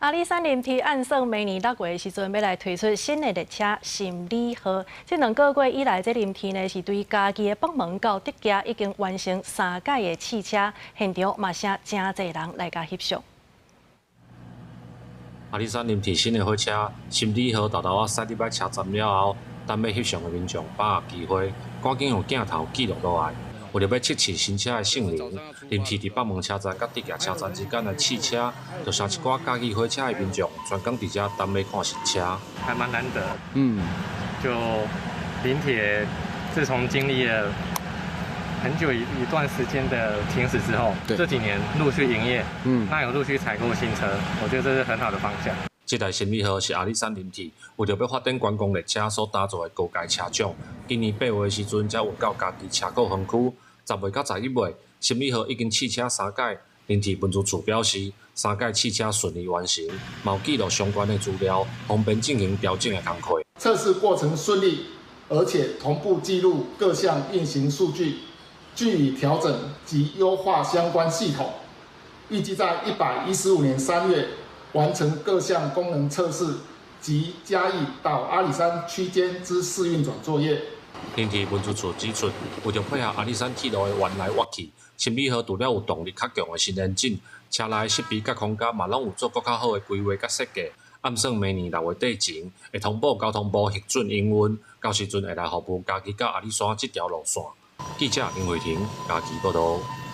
阿里山林鐵按算明年六月的時陣，欲來推出新的列車心理號。這兩個月以來，這林鐵呢是對嘉義的北門到竹崎已經完成三擺的試車，現場嘛請誠濟人來共翕相。阿里山林鐵新的火車心理號沓沓仔駛入來車站了後，等欲翕相的民眾把握機會，趕緊用鏡頭記錄落來。為著欲測試新車的性能，林鐵佇北門車站佮竹崎車站之間來試車，就捎一寡嘉義火車的民眾專工佇遮等欲看新車。還蠻難得。就林鐵自從經歷了很久一段時間的停止之後，這幾年陸續營業，那有陸續採購新車，我覺得這是很好的方向。這台心理號是阿里山林鐵為著欲發展觀光列車所打造的高階車種，今年8月的時陣才運到嘉義車庫園區。10月到11月，心理號已經試車三擺。林鐵運輸處表示，三擺試車順利完成，嘛有記錄相關的資料，方便進行調整的工課。測試過程順利，而且同步記錄各項運行數據，據以調整及優化相關系統。預計在115年3月完成各項功能測試及嘉義到阿里山區間之試運轉作業。林鐵運輸處指出，為著配合阿里山鐵路的彎來彎去，心理號除了有動力較強的新引擎，車內設備佮空間嘛攏有做閣較好的規劃佮設計。按算明年6月底前會通報交通部核准營運，到時陣會來服務嘉義到阿里山這條路線。記者林慧婷嘉義報導。